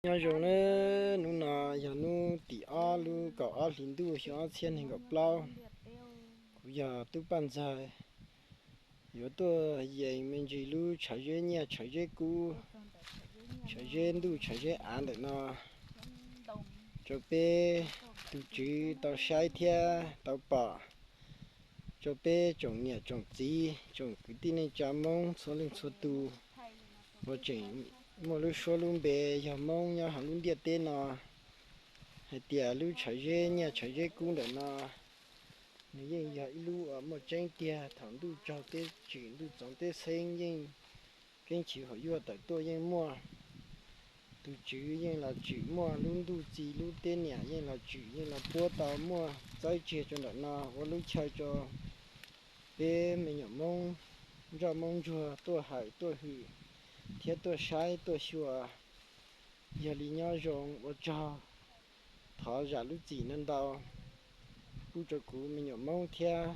Nyob zoo nawb, hnub no yog hnub tim ob lub kaum ob hli ntuj xyoo ob txhiab nees nkaum plaub. Kuv yog Tub Paj Ntxawg, yuav tuaj yees me ntsis lub tshav zeb nyiaj tshav zeb kub, tshav zeb ntuj tshav zeb av ntawm no rau peb tus tswv tau saib thiab tau pom, rau peb tsoom niam tsoom txiv tsoom kwv tij neej tsa Hmoob txhua leej txhua tus uas tseem muaj lub suab lub npe yog Hmoob nyob hauv lub ntiaj teb no, hais tias lub tshav zeb nyiaj tshav zeb kub ntawm no nws yeej yog ib lub uas muaj tseeb tiag. Thaum ntuj tsaug teb tsim ntuj txoov teb xeeb yeej keeb chim hom yuag tawm tuaj yeej muaj. Tus tswv yeej los tsim muaj lub ntuj txi lub teb niam yeej los tsim yeej los puab tau muaj txawb tsiag rau ntawm no ua lub chaw rau peb me nyuam Hmoob nroj Hmoob ntsuag tuaj hawm tuaj hwm thiab tuaj saib tuaj xyuas. Yog li nyob zoo ua tsaug, thov zam lub txim ntau ntau pub rau kuv me nyuam Hmoob thiab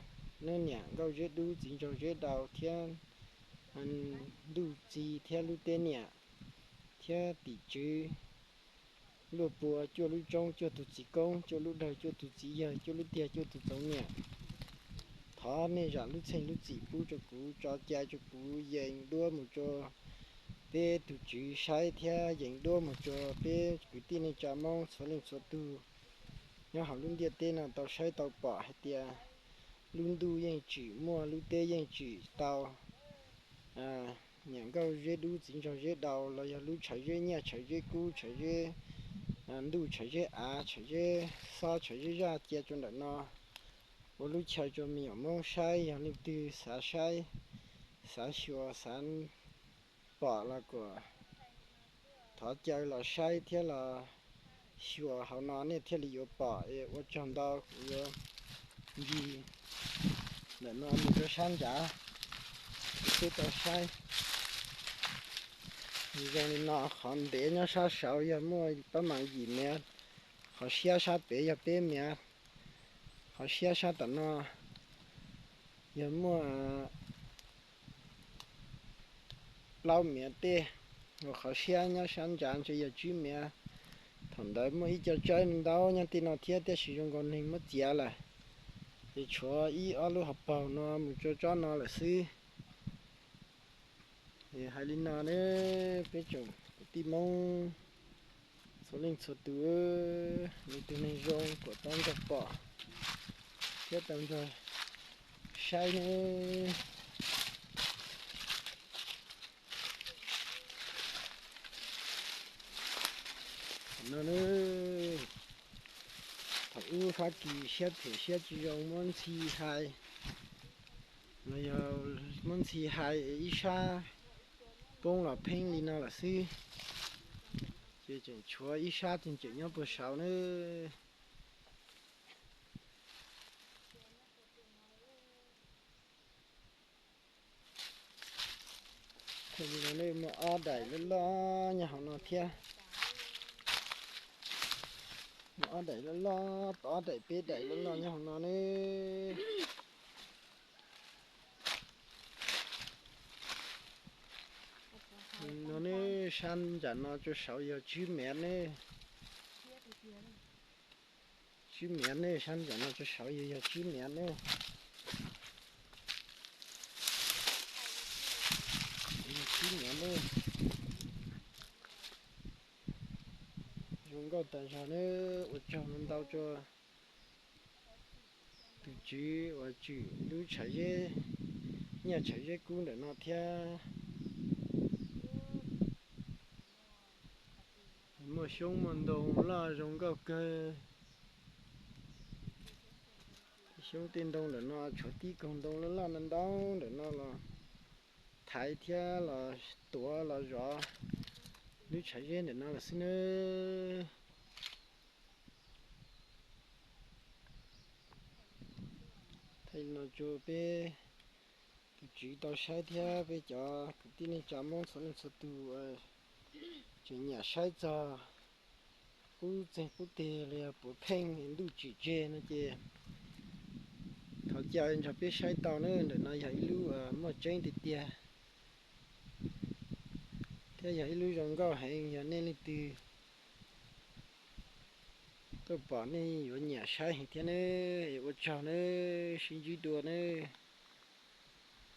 neb niam nkauj zeb dub txiv nraug zeb dau thiab ntuj txi thiab lub teb niam thiab tim tswv luaj pua cuaj lub roob cuaj tus txiv koob cuaj lub dawg cuaj tus txiv yawg cuaj lub tiag cuaj tus txoov niam. Thov nej zam lub txheej lub txim pub rau kuv tso cai rau kuv yees duab mus rau peb tus tswv saib thiab yees duab mus rau peb kwv tij neej tsa Hmoob txhua leej txhua tug nyob hauv lub ntiaj teb no tau saib tau pom hais tias lub ntuj yeej tsim muaj lub teb yeej tsim tau niam nkauj zeb dub txiv nraug zeb dau los yog lub tshav zeb nyiaj tshav zeb kub tshav zeb ntuj tshav zeb av tshav zeb xob tshav zeb zaj cia rau ntawm no ua lub chaw rau me nyuam Hmoob saib. Yog leej twg xav saib, xav xyuas, xav pom los kom thov caw los saib thiab los xyuas hauv no nej thiaj li yuav pom. Es ua tsaug ntau, kuv yuav ncig ntawm no mus rau sab nrad rau peb tau saib. Zoo li no, qhov ntev nyob sab saud yog muaj pab mam yim mev, qhov siab sab pem yog peb mev, qhov siab sab tom no yog muaj plaub mev tej, uas qhov siab nyob sab nrad ntshe yog tsib mev. Thaum ntawd muaj ib co tsawb ntau nyob tej no thiab, tiam sis zoo nkaus neeg muab txiav lawm, ces tshuav ib ob lub hauv paug no mus tso tsob no lawm xwb. Es hais li no ne, peb tsoom kwv tij Hmoob txhua leej txhua tus, leej twg neeg zoo kom tau nrog pom thiab tau nrog saib ne. No ne, thaum ub Fab Kis siab phem siab tsis zoo muab ntxhi hais, los yog muab ntxhi hais ib sab poob los pheej li no lawm xwb, ces tseem tshuav ib sab tseem nyob puag saud ne. Thiaj li no ne, muaj ob daim loj loj nyob hauv no thiab. Muaj ob daim loj loj, ob daim peb daim loj loj nyob hauv no ne. No ne, sab nram no rau saud yog tsib mev ne. Tsib mev ne, sab nram no rau saud yog, yog tsib mev ne. Tsib mev ne. Zoo nkauj tas zog ne, ua tsaug ntau rau tus tswv uas tsim lub tshav zeb, nyiaj tshav zeb kub ntawm no thiab. Muaj xyoob muaj ntoo loj zoo nkauj kawg. Xyoob tej ntoo ntawm no tshuav tib kaug ntoo loj loj ntau ntau ntawm no los thaiv thiab los tuav los zov lub tshav zeb ntawm no lawm xwb nawb. Thaij no rau peb tus tswv tau saib thiab peb cov kwv tij neej tsa Hmoob txhua leej txhua tus tseem nyiam saib txog qub txeeg qub teg los yog puav pheej ntuj tsim tseg no ces thov caw nrog peb saib tau na. Ntawm no yog ib lub muaj tseeb tiag tiag thiab yog ib lub zoo nkauj heev. Yog nej leej twg Pom nej yuav nyiam saib heev thiab nawb, ua tsaug nawb, sib ntsib dua nawb.